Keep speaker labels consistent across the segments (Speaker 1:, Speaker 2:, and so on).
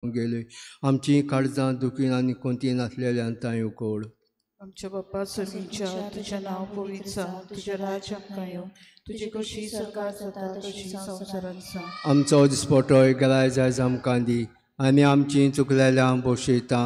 Speaker 1: गेले आमची काळजां दुखीन आनी कोंती नासलेल्यान तांय उकोड।
Speaker 2: आमच्या बाप्पा सर्गीच्या तुझें नांव पवित्र जावं, तुजें राज्य आमकां येवं, तुजी खोशी सरकार जाता तशी संवसारांत जावं।
Speaker 1: आमचो दिसपटो गराय जायज आमकां दी आनी आमची चुकलेल्यां भोशयता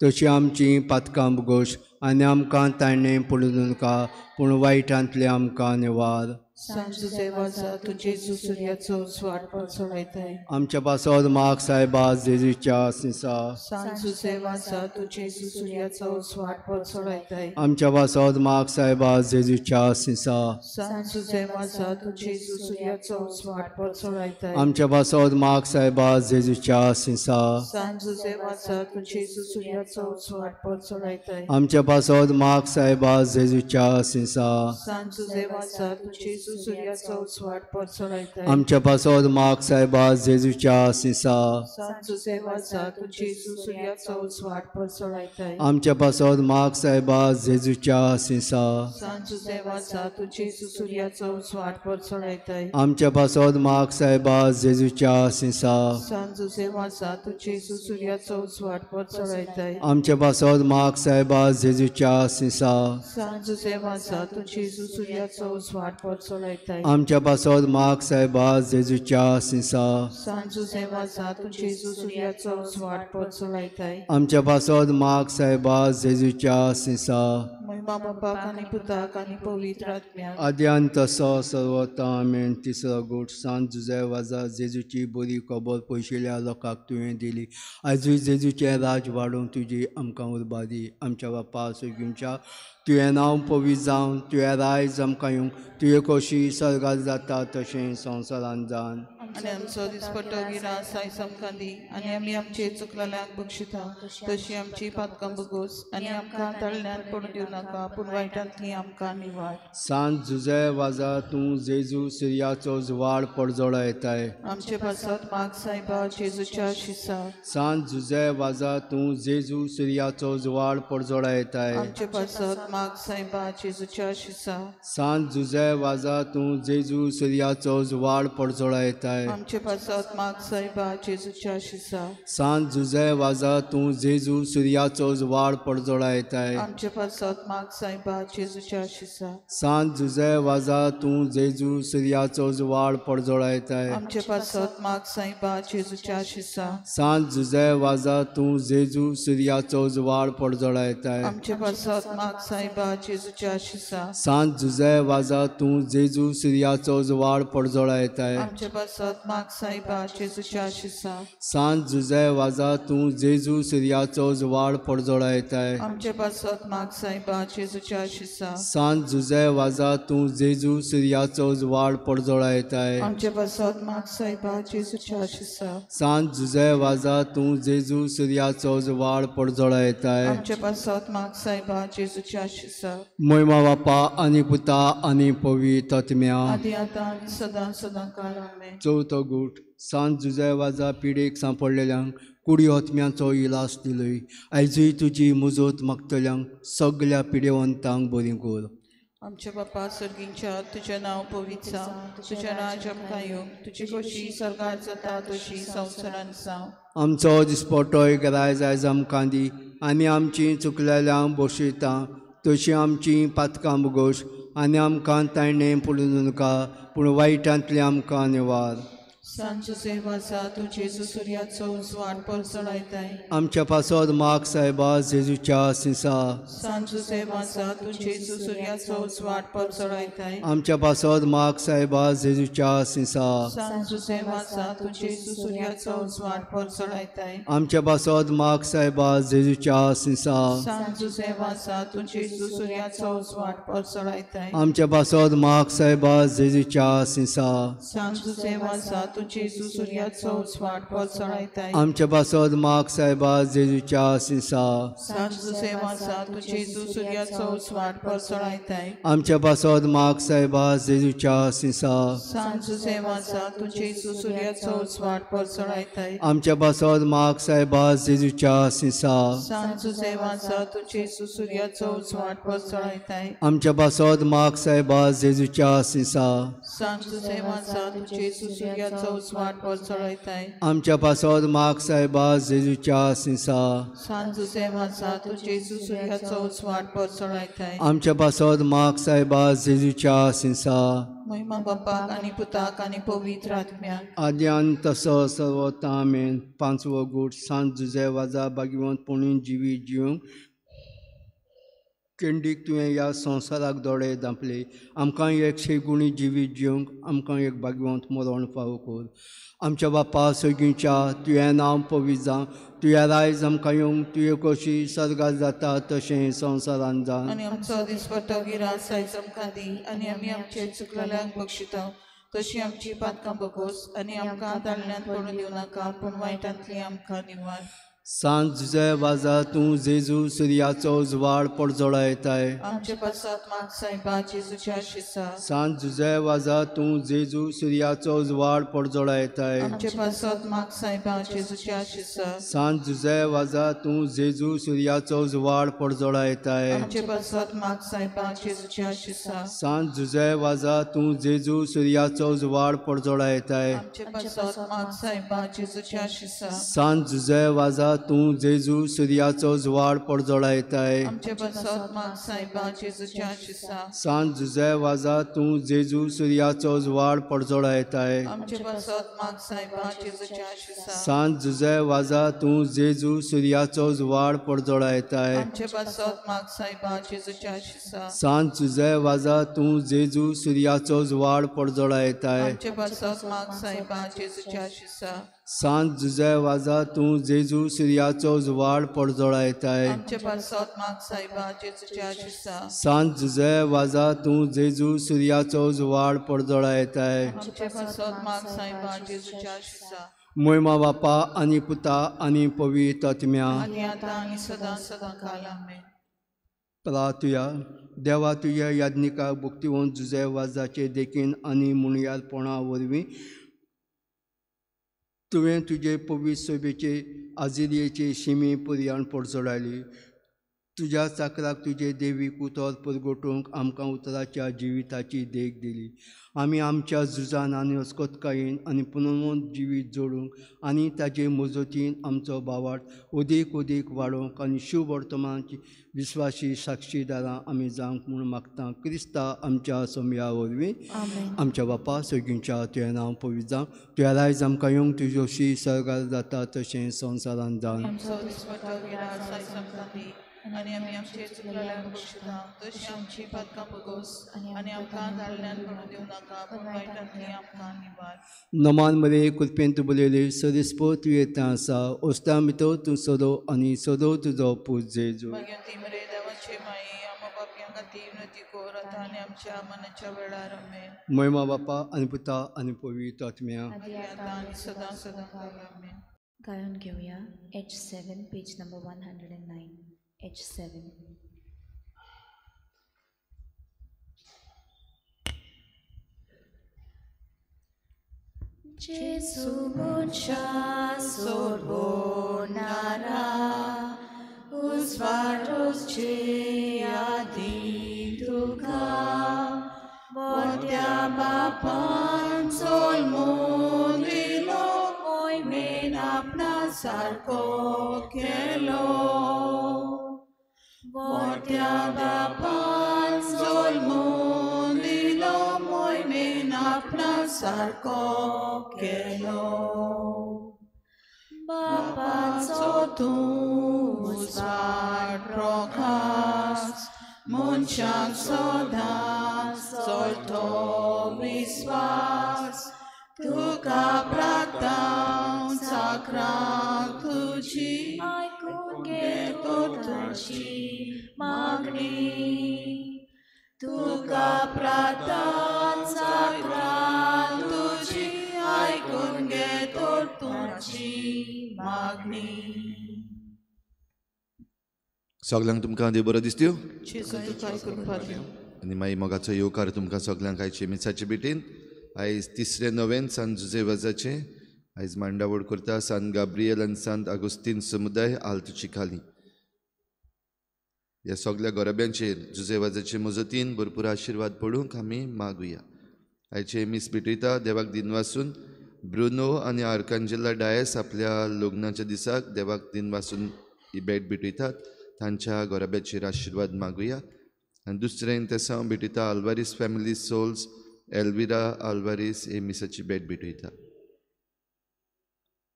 Speaker 1: तशी आमची पातकां भोगोश आनी आमकां ताणें पडूं नाका पूण वायटांतलें आमकां निवार।
Speaker 2: सांत जुझे वाजा तूं जेजू सुर्याचो उजवाड पळसळायताय।
Speaker 1: आमच्या पासत माग सायबा जेजूच्या सिसा।
Speaker 2: सांत जुझे वाजा तूं जेजू सुर्याचो उजवाड पळसळायताय।
Speaker 1: आमच्या पासत माग सायबा जेजूच्या सिसा।
Speaker 2: सांत जुझे वाजा तूं जेजू सुर्याचो उजवाड पळसळायताय।
Speaker 1: आमच्या पासत माग सायबा जेजूच्या सिसा।
Speaker 2: सांत जुझे वाजा तूं जेजू सुर्याचो उजवाड पळसळायताय।
Speaker 1: आमच्या पासत माग सायबा जेजूच्या सिसा।
Speaker 2: सांत जुझे वाजा तूं जेजू सुर्याचो उजवाड पळसळायताय।
Speaker 1: आमच्या पासत माग सायबा जेजूच्या सिसा।
Speaker 2: सांत जुझे वाजा तूं जेजू सुर्याचो उजवाड पळसळायताय।
Speaker 1: आमच्या पासत माग सायबा जेजूच्या सिसा।
Speaker 2: सांत जुझे वाजा तूं जेजू सुर्याचो उजवाड पळसळायताय।
Speaker 1: आमच्या पासत माग सायबा जेजूच्या सिसा।
Speaker 2: सांत जुझे वाजा तूं जेजू सुर्याचो उजवाड पळसळायताय।
Speaker 1: आमच्या पासत माग सायबा जेजूच्या सिसा।
Speaker 2: सांत जुझे वाजा तूं जेजू सुर्याचो उजवाड पळसळायताय।
Speaker 1: आमच्या पासत माग सायबा जेजूच्या सिसा।
Speaker 2: सांत जुझे वाजा तूं जेजू सुर्याचो उजवाड पळसळायताय।
Speaker 1: आमच्या पासत माग सायबा जेजूच्या सिसा।
Speaker 2: महिमा बापाक आनी पुताक आनी पवित्र आत्म्याक
Speaker 1: आद्यान तसो सर्वता आमेन। तिसरो गूट सांत जुझे वाजा जेजूची बरी खबर पयशिल्ल्या लोकांक तुवें दिली, आयजूय जेजूचें राज वाडोवंक तुजी आमकां उर्बा दी। आमच्या बापा सर्गींच्या तुवें नांव पवित्र जावन तुवें रायज आमकां येवंक, तुवें कशी सर्गार जाता तशें संवसारांत जावन।
Speaker 2: आनी आमचो दिसपट्टो गिरास आयज आमकां दी आनी आमी आमचे चुकलेल्यांक बक्षिता तशी आमची पातकां भोगोस आनी आमकां तळण्यान पडूं दिवं नाका पूण वायटांतली आमकां निवार।
Speaker 1: सांत जुझे वाजा तूं जेजू सुर्याचो जुवाड पडजोळायताय।
Speaker 2: आमचे पासत माग सायबा जेजूच्या शिसा।
Speaker 1: सांत जुझे वाजा तूं जेजू सुर्याचो जुवाड पडजोळायताय।
Speaker 2: आमचे पासत माग सायबा जेजूच्या शिसा।
Speaker 1: सांत जुझे वाजा तूं जेजू सुर्याचो जुवाड पडजोळायताय।
Speaker 2: आमचे पासत माग सायबा जेजूच्या शिसा।
Speaker 1: सांत जुझे वाजा तूं जेजू सुर्याचो जुवाड पडजोळायताय।
Speaker 2: आमचे पासत माग सायबा जेजूच्या शिसा।
Speaker 1: सांत जुझे वाजा तूं जेजू सुर्याचो जुवाड पडजोळायताय।
Speaker 2: आमचे पासत माग सायबा जेजूच्या शिसा।
Speaker 1: सांत जुझे वाजा तूं जेजू सुर्याचो जुवाड पडजोळायताय।
Speaker 2: आमचे पासत माग सायबा जेजूच्या शिसा।
Speaker 1: सांत जुझे वाजा तूं जेजू सुर्याचो जुवाड पडजोळायताय।
Speaker 2: आमचे पासत माग सायबा जेजूच्या शिसा।
Speaker 1: सांत जुझे वाजा तूं जेजू सुर्याचो जुवाड पडजोळायताय।
Speaker 2: आमचे पासत माग सायबा जेजूच्या शिसा।
Speaker 1: सांत जुझे वाजा तूं जेजू सुर्याचो जुवाड पडजोळायताय।
Speaker 2: आमचे पासत माग सायबा जेजूच्या शिसा।
Speaker 1: सांत जुझे वाजा तूं जेजू सुर्याचो जुवाड पडजोळायताय।
Speaker 2: आमचे पासत माग सायबा जेजूच्या शिसा।
Speaker 1: महिमा बापा आनी पुता आनी पवित्र आत्म्या
Speaker 2: आदी आतां आनी सदां सदां काळ आमेन।
Speaker 1: चवथो गूट सांत जुझे वाजा पिडेक सांपडलेल्यांक कुडी आत्म्याचो इलाज दिलोय, आयजूय तुजी मुजोत मागतल्यांक सगळ्या पिडेवंतांक बरी कर।
Speaker 2: आमच्या बापा सर्गींच्या तुझें नांव पवित्र जावं, तुजें राज्य आमकां येवं, तुजी खोशी सर्गार जाता तशी संवसारांत जावं।
Speaker 1: आमचो दिसपटो गराय आयज आमकां दी आनी आमची चुकलेल्यांक बसयता तशी आमची पातकां भोगोश आनी आमकां ताणें पडूं नाका पूण वायटांतलें आमकां निवार।
Speaker 2: सांत जुझे वाजा तूं जेजू सुर्याचो उजवाड पळसळायताय।
Speaker 1: आमच्या पासत माग सायबा जेजूच्या सिसा।
Speaker 2: सांत जुझे वाजा तूं जेजू सुर्याचो उजवाड पळसळायताय।
Speaker 1: आमच्या पासत माग सायबा जेजूच्या सिसा।
Speaker 2: सांत जुझे वाजा तूं जेजू सुर्याचो उजवाड पळसळायताय।
Speaker 1: आमच्या पासत माग सायबा जेजूच्या सिसा।
Speaker 2: सांत जुझे वाजा तूं जेजू सुर्याचो उजवाड पळसळायताय।
Speaker 1: आमच्या पासत माग सायबा जेजूच्या सिसा।
Speaker 2: सांत जुझे वाजा तूं जेजू सुर्याचो उजवाड पळसळायताय।
Speaker 1: आमच्या पासत माग सायबा जेजूच्या सिसा।
Speaker 2: सांत जुझे वाजा तूं जेजू सुर्याचो उजवाड पळसळायताय।
Speaker 1: आमच्या पासत माग सायबा जेजूच्या सिसा।
Speaker 2: सांत जुझे वाजा तूं जेजू सुर्याचो उजवाड पळसळायताय।
Speaker 1: आमच्या पासत माग सायबा जेजूच्या सिसा।
Speaker 2: सांत जुझे वाजा तूं जेजू सुर्याचो उजवाड पळसळायताय।
Speaker 1: आमच्या पासत माग सायबा जेजूच्या सिसा।
Speaker 2: सांत जुझे वाजा तूं जेजू सुर्याचो सुर्याचो उजवाड परजळयताय.
Speaker 1: आमच्या पासत माग सायबा जेजूच्या आशिसा.
Speaker 2: सांत जुझे वाजा तूं जेजू सुर्याचो उजवाड परजळयताय.
Speaker 1: आमच्या पासत माग सायबा जेजूच्या आशिसा.
Speaker 2: महिमा बापाक आनी पुताक आनी पवित्र आत्म्याक.
Speaker 1: आद्यान तसो सर्वता आमेन. पांचवो गूट सांत जुझे वाजा भाग्यवंतपणी जिवीत जिवंक केंडीक तुवें ह्या संवसाराक दोळे धांपले. आमकां एक शेगुणी जिवीत जिवंक आमकां एक भाग्यवंत मरण फावो कर. आमच्या बापा सगळींच्या तुवें नांव पवित्र जावं, तुज्या रायज आमकां येवंक, तुवें कशी सर्गार जाता तशें संवसारान जावं.
Speaker 2: आनी आमचो दिसपट्टो गिरास आयज आमकां दी आनी आमी आमचे चुकलेल्यांक बक्षिता तशी आमची पातकां बगोस आनी आमकां दाळण्यांत पडून दिवं नाका पूण वायटांतली आमकां निवार.
Speaker 1: सांत जुझे वाजा तूं जेजू सुर्याचो उजवाड परजळयताय.
Speaker 2: आमचे पासत माग सायबा जेजूच्या आशिसा.
Speaker 1: सांत जुझे वाजा तूं जेजू सुर्याचो उजवाड परजळयताय.
Speaker 2: आमचे पासत माग सायबा जेजूच्या आशिसा.
Speaker 1: सांत जुझे वाजा तूं जेजू सुर्याचो उजवाड परजळयताय.
Speaker 2: आमचे पासत माग सायबा जेजूच्या आशिसा.
Speaker 1: सांत जुझे वाजा तूं जेजू सुर्याचो उजवाड परजळयताय.
Speaker 2: आमचे पासत माग सायबा जेजूच्या आशिसा.
Speaker 1: सांत जुझे वाजा तूं जेजू सुर्याचो उजवाड परजळयताय.
Speaker 2: आमचे पासत माग सायबा जेजूच्या आशिसा.
Speaker 1: सांत जुझे वाजा तूं जेजू सुर्याचो उजवाड परजळयताय.
Speaker 2: आमचे पासत माग सायबा जेजूच्या आशिसा.
Speaker 1: सांत जुझे वाजा तूं जेजू सुर्याचो उजवाड परजळयताय.
Speaker 2: आमचे पासत माग सायबा जेजूच्या आशिसा.
Speaker 1: सांत जुझे वाजा तूं जेजू सुर्याचो उजवाड परजळयताय.
Speaker 2: आमचे पासत माग सायबा जेजूच्या आशिसा.
Speaker 1: सांत जुझे वाजा तूं जेजू सुर्याचो उजवाड परजळयताय.
Speaker 2: आमचे पासत माग सायबा जेजूच्या आशिसा.
Speaker 1: सांत जुझे वाजा तूं जेजू सुर्याचो उजवाड परजळयताय.
Speaker 2: आमचे पासत माग सायबा जेजूच्या आशिसा.
Speaker 1: मोयमा बापा आनी पुता आनी पवित्र आत्म्या.
Speaker 2: आनी आतां आनी सदां सदां काल आमेन.
Speaker 1: प्रार्थुया. देवा तुज्या याज्ञिकाक भक्तिवंत जुझे वाजाचे देखीन आनी मुणयारपणा वरवीं तुवें तुजे पवित्र सोबेचे आजिरयेचे शिमे पर्यान परजळायली. तुज्या चाकराक तुजे देवीक उतर परगटूंक आमकां उतराच्या जिविताची देख दिली. आमी आमच्या झुजान आनी अस्कतकायेन आनी पुनर्वंत जिवीत जोडूंक आनी ताजे मजतीन आमचो भावार्थ अदीक अदीक वाडोवंक आनी शुभ वर्तमानाची विस्वासी साक्षीदारां आमी जावंक म्हूण मागता क्रिस्ता आमच्या सोमया वरवीं. आमच्या बापा सगळींच्या तुवें नांव पवित्र जावं, तुज्या रायज आमकां येवंक, तुज्यो शी सर्गार जाता तशें संवसारान जावन.
Speaker 2: आनी आमी आमचे चुकलेल्यांक बक्षिता तशी आमची पातकां बगोस आनी आमकां दाळण्यान पडून दिवं नाका पूण वायटांतली आमकां निवार.
Speaker 1: नमान मरे कृपेन तूं बरयली सरिस्पो तूं येता आसा ओस्ता भितर तूं सदो आनी सदो तुजो पूत जेजू.
Speaker 2: भाग्यवंती मरे देवाचे माई आमा पापयां खातीर विनंती कर आतां आनी आमच्या मनाच्या वेळार आमेन.
Speaker 1: महिमा बापा आनी पुता आनी पवित्र आत्म्या.
Speaker 2: आनी आतां आनी सदां सदां काल आमेन.
Speaker 3: गायन घेवया H7 page number 109. H7. Gesù mucha sorbonara, usvaros che adituka, mortia bapan sol mundilo, moimen apna sarko kelo. Mortia bapan sol mundilo, moimen apna sarko kelo. Bapan sotus rokas, munchak soda solto visvas, tuka pratam sakra tuji, तुझी मागणी, तुका प्रार्थना साक्राल तुझी ऐकून घेतो तुझी मागणी.
Speaker 4: सगळ्यांक तुमकां देव बरो दिसत्यो
Speaker 2: आनी
Speaker 4: आनी मागीर मोगाचो येवकार तुमकां सगळ्यांक आयचे मिसाचे भेटेन. आयज तिसरें नोवेन सांत जुझे वाजाचें आयज मांडावळ करता सांत गाब्रियल आनी सांत आगुस्तीन समुदाय आल्तुची खाली. ह्या सगळ्या गोरब्यांचेर जुझे वाजाचे मजतीन भरपूर आशिर्वाद पडूंक आमी मागुया. आयचे मीस भेटयता देवाक दिनवासून ब्रुनो आनी आर्कांजेला डायस आपल्या लग्नाच्या दिसाक देवाक दिनवासून ही भेट भेटयतात. तांच्या घराब्याचेर आशिर्वाद मागुया. आनी दुसरें तेसांव भेटयता Alvares family souls Elvira Alvares हे मिसाची भेट भेटयता.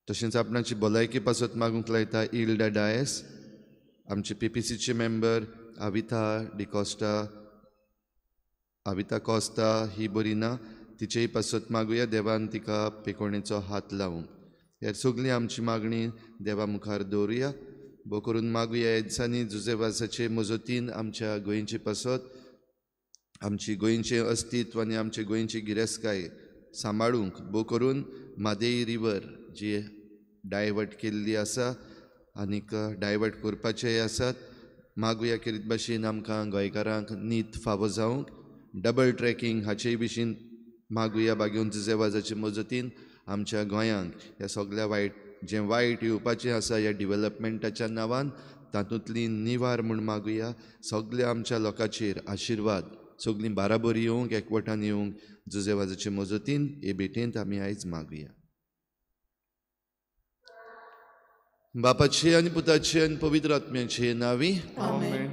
Speaker 4: तशेंच आपणाची भलायकी पासत मागूंक लायता इल्डा डायस, आमचे पीपीसीचे मेंबर आविता डिकॉस्टा, आविता कॉस्ता ही बरी ना, तिचेय पासत मागुया देवान तिका पेकोणेचो हात लावंक. ह्या सगळीं आमची मागणी देवा मुखार दवरुया. भो करून मागुया ह्या दिसांनी जुजेवासाचे मजतीन आमच्या गोंयचे पासत आमची गोंयचें अस्तित्व आनी आमचे गोंयची गिरेस्तकाय सांबाळूंक भो करून म्हादेई रिवर जी डायवर्ट केल्ली आसा आनीक डायवर्ट करपाचेय आसात, मागुया केरीत भाशेन आमकां गोंयकारांक नीत फावो जावंक. डबल ट्रॅकिंग हाचेय भशेन मागुया बागेवन जुजेवाजाचे मजतीन आमच्या गोंयांक ह्या सगळ्या वायट जें वायट येवपाचें आसा ह्या डिवेलपमेंटाच्या नांवान तातूंतली निवार म्हूण मागुया. सगळ्या आमच्या लोकांचेर आशिर्वाद सगळीं बाराबरी येवंक, एकवटान येवंक जुजेवाजाचे मजतीन हे भेटेंत आमी आयज मागुया. बापाचे आनी पुताचे आनी पवित्र आत्म्याचे नांवी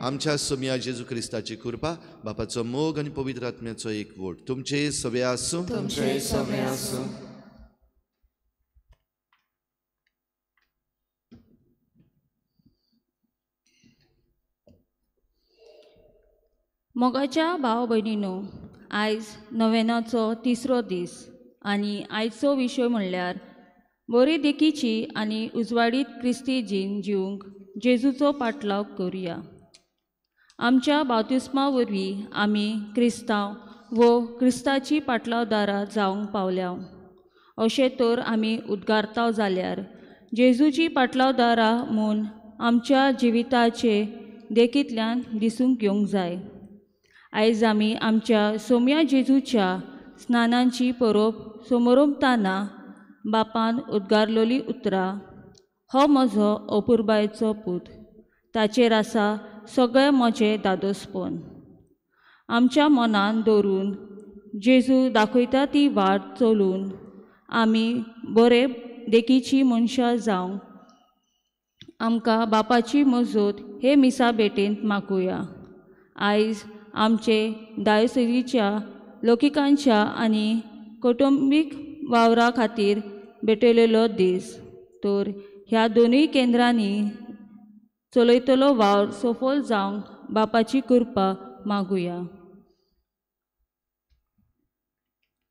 Speaker 4: आमच्या सोम्या जेजू क्रिस्ताची कृपा, बापाचो मोग आनी पवित्र आत्म्याचो एकवट तुमचे सगळे आसूं.
Speaker 5: मोगाच्या भाव भयणीनो, आयज नोवेनाचो तिसरो दीस आनी आयचो विशय म्हणल्यार बरी देखीची आनी उजवाडीत क्रिस्ती जीण जिवंक जेजूचो पाटलाव करुया. आमच्या बावतिस्मा वरवीं आमी क्रिस्तांव वो क्रिस्ताची पाटलावदारां जावंक पावल्या. अशें तर आमी उद्गारताव जाल्यार जेजूची पाटलावदारां म्हूण आमच्या जिविताचे देखींतल्यान दिसूंक येवंक जाय. आयज आमी आमच्या सोम्या जेजूच्या स्नानांची परब समोरमताना बापान उद्गारलोली उतरां, हो म्हजो अपुरबायेचो पूत, ताचेर आसा सगळें म्हजें दादोसपण. आमच्या मनान दवरून जेजू दाखयता ती वाट चलून आमी बरे देखीची मनशां जावंक आमकां बापाची मजत हे मिसा भेटेंत मागुया. आयज आमचे दायसरीच्या लोकिकांच्या आनी कौटुंबीक वावरा खातीर भेटयलेलो दीस, तर ह्या दोनूय केंद्रांनी चलयतलो वावर सफल जावंक बापाची कृपा मागुया.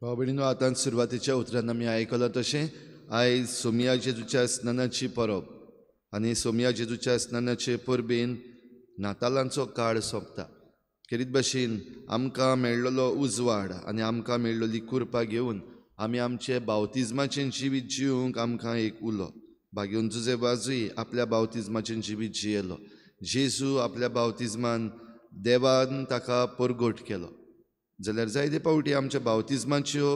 Speaker 4: भाव भयणीनो, आतां सुरवातेच्या उतरान आमी आयकलां तशें आयज सोमया जेजूच्या स्नानाची परब आनी सोमया जेजूच्या स्नानाचे परबेन नातालांचो काळ सोंपता. खेरीत भाशेन आमकां मेळ्ळलो उजवाड आनी आमकां मेळ्ळली कृपा घेवन आमी आमचे बावतिज्माचें जिवीत जिवंक आमकां एक उलो बागेवन जुजे बाजूय आपल्या बावतिज्माचें जिवीत जियेलो. जेजू आपल्या बावतिज्मान देवान ताका परगट केलो. जाल्यार जायते फावटी आमच्या बावतिज्माच्यो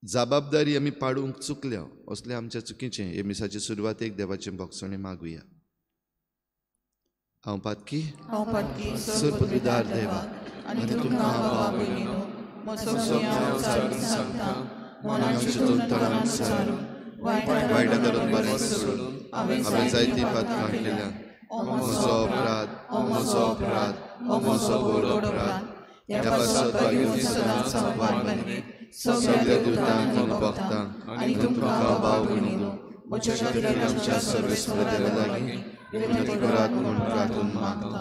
Speaker 4: जबाबदारी आमी पाडूंक चुकल्या. असलें आमच्या चुकीचें हे मिसाचे सुरवातेक देवाचें भोगसणें मागुया. हांव पातकी सरपदवीदार देवा आनी तुमकां भाव भयणीनो वायटा धरून बरें सोडून हांवें जायतीं पातकां केल्या. म्हजो अपराध, म्हजो अपराध, म्हजो व्हड अपराध. ह्या पासत भाग्योन सदांच वाट सगळ्या दुतांक आनी भक्तांक आनी तुमकां भाव भयणीनो म्हज्या खातीर आमच्या सर्वेस्पर देवा लागीं विनंती करात म्हूण प्रार्थून मागता.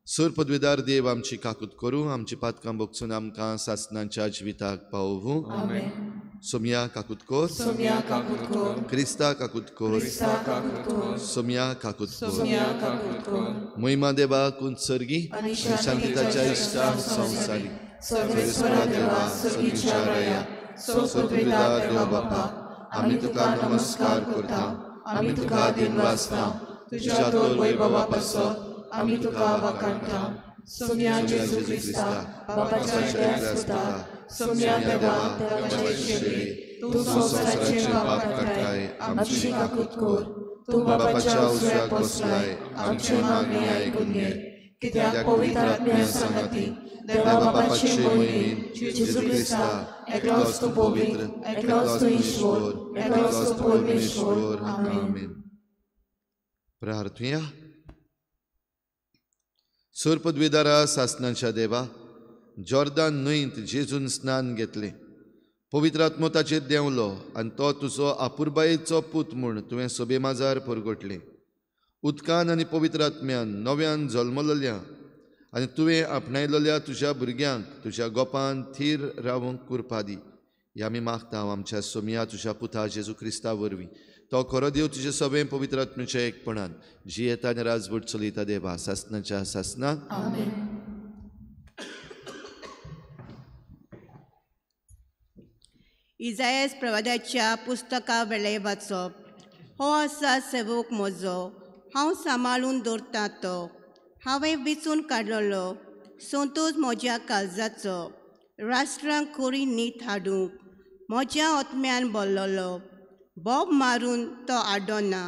Speaker 4: सर पदवीदार देव आमची काकूत करूं, आमची पातकां भोगसून आमकां सासनाच्या जिविताक पावोवूं. सोमया काकूत कर, क्रिस्ता काकूत कर, सोमया काकूत कर. महिमा देवा कुंत सर्गी शांतिताच्या इश्टांक संवसारी सर्वेस्परा देवा सर्गीच्या राया सर पदवीदार देव बापा, आमी तुका नमस्कार करता, आमी तुका दिनवासता, तुज्या तोल वैभवा पासत आमी तुका वाखाणटा. सोमया जेजू क्रिस्ता बापाच्या एकल्या पुता, सोमया देवा देवाचे शेळी, तूं संवसाराचे पाप काडटाय आमची काकूत कर. तूं बापाच्या उजव्याक बसलाय, आमची मागणी आयकून घे.
Speaker 2: कित्याक पवित्र आत्म्या सांगाती देवा बापाचे मोहिमेन जेजू क्रिस्ता एकलोच तूं पवित्र, एकलोच तूं ईश्वर, एकलोच तूं परमेश्वर.
Speaker 4: आमेन. प्रार्थुया. सोर पदवेदारा सासनाच्या देवा, जॉर्दान न्हंयत जेजून स्नान घेतलें, पवित्र आत्मो ताचेर देंवलो आनी तो तुजो आपुरबायेचो पूत म्हूण तुवें सोबे माजार परगटलें. उदकान आनी पवित्र आत्म्यान नव्यान जल्मलेल्या आनी तुवें आपणायलेल्या तुज्या भुरग्यांक तुज्या गोपान थीर रावंक कुरपा दी. ह्या आमी मागता आमच्या सोमया तुज्या पुता जेजू क्रिस्ता वरवीं. तो खरो देव तुजे सगळें पवित्र आत्म्याच्या एकपणान जियेता आनी राजवट चलयता देवा सासनाच्या सासनाक.
Speaker 2: आमेन.
Speaker 6: इजायस प्रवादाच्या पुस्तका वेळे वाचप. हो आसा सेवक म्हजो, हांव सांबाळून दवरता तो, हांवें विचून काडलेलो संतोश म्हज्या काळजाचो, राष्ट्रांक खरी नीत हाडूंक म्हज्या आत्म्यान बोल्लोलो. बोब मारून तो आडना,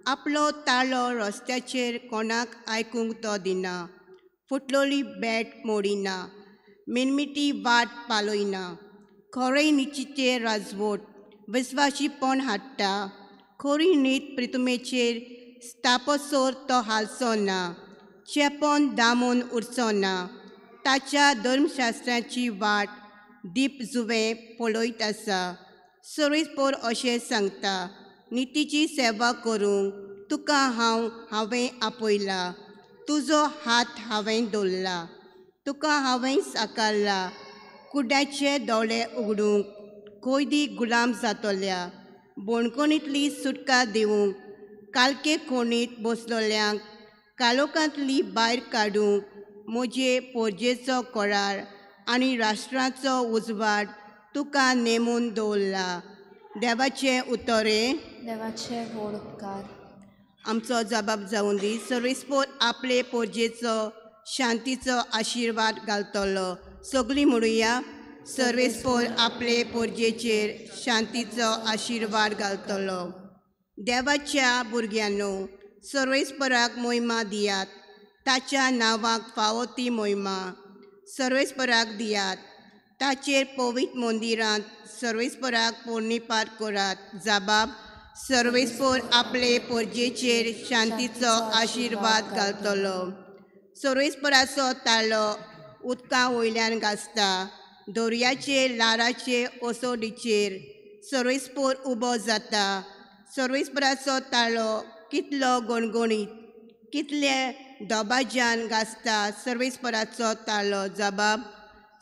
Speaker 6: आपलो ताळो रस्त्याचेर कोणाक आयकूंक तो दिना, फुटलोली बॅट मोडिना, मिनमिटी वाट पालयना, खरें नितीचेर राजवट विस्वाशीपण हाडटा, खरी नीत प्रितुमेचेर स्थापसोर तो हालचो ना, चेपण दामून उरचो ना, ताच्या धर्मशास्त्राची वाट दीप जुवें पळयत आसा. सर्वेस्पोर अशें सांगता, नितीची सेवा करूंक तुका हांवें आपयला, तुजो हात हांवें दवरला, तुका हांवें साकारला, कुड्याचे दोळे उगडूंक, कोयदी गुलाम जातल्या बोणकोणींतली सुटका दिवंक, कालके कोणीत बसलोल्यांक कालोकांतली भायर काडूंक, म्हजे पोरजेचो कोरार आनी राष्ट्राचो उजवाड तुका नेमून दवरला. देवाचें उतरें.
Speaker 7: देवाचे व्हड उपकार.
Speaker 6: आमचो जबाब जावन दी. सर्वेस्पोर आपले पोरजेचो शांतीचो आशिर्वाद घालतलो. सगळीं म्हणुया, सर्वेस्पोर आपले पोरजेचेर शांतीचो आशिर्वाद घालतलो. देवाच्या भुरग्यांनो, सर्वेस्पराक मोहिमा दियात, ताच्या नांवाक फावो ती मोहिमा सर्वेस्पराक दियात, ताचेर पवित्र मंदिरांत सर्वेस्पराक पोरणीपात करात. जबाब, सर्वेस्पोर आपले पोरजेचेर शांतीचो आशिर्वाद घालतलो. सर्वेस्पराचो ताळो उदका वयल्यान गाजता, दर्याचेर ल्हाराचे ओसोडीचेर सर्वेस्पोर उबो जाता. सर्वेस्पराचो ताळो कितलो गणगणीत, कितले दबाज्यान गाजता सर्वेस्पराचो ताळो. जबाब,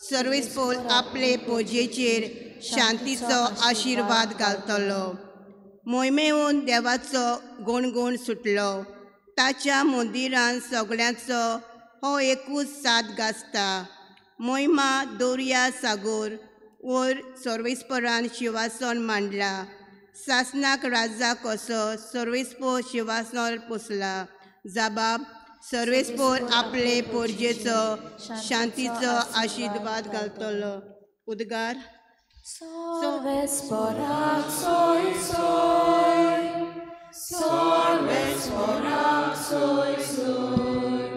Speaker 6: सर्वेस्पोर आपले पोजेचेर शांतीचो आशिर्वाद घालतलो. मोहिमेवन देवाचो गणगण सुटलो, ताच्या मंदिरान सगळ्यांचो हो एकूच साद गाजता. मोहिमा दर्या सागोर वयर सर्वेस्परान शिवासन मांडला, सासनाक राजा कसो सर्वेस्पोर शिवासनार पोसला. जबाब, सर्वेस्पोर आपले पोरजेचो शांतीचो आशिर्वाद घालतलो. उद्गार.
Speaker 3: सर्वेस्पोराक सोय सोय, सर्वेस्पोराक सोय सोय,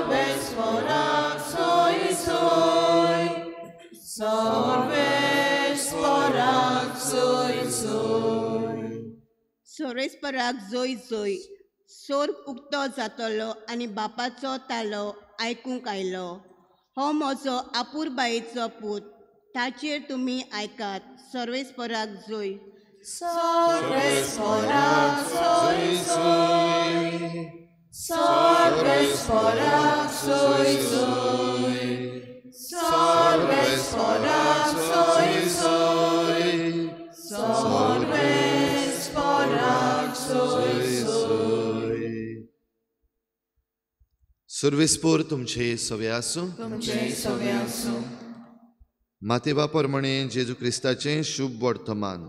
Speaker 3: सर्वेस्पोराक सोय सोय, सर्वेस्पोराक सोय सोय.
Speaker 6: सर्वेस्पराक जोय जोय. सोर्ग उक्तो जातलो आनी बापाचो तालो आयकूंक आयलो. हो म्हजो आपुरबायेचो पूत, ताचेर तुमी आयकात. सर्वेस्पराक जोय.
Speaker 3: सर्वेस्पराक सोय सोय, सर्वेस्पराक सोय सोय, सर्वेस्पराक सोय सोय, सर्वेस्पराक सोय सोय.
Speaker 4: सर्वेस्पोर तुमचे सवे आसूं.
Speaker 3: तुमचे सवे आसूं.
Speaker 4: मातेवा प्रमाणे जेजू क्रिस्ताचें शुभ वर्तमान.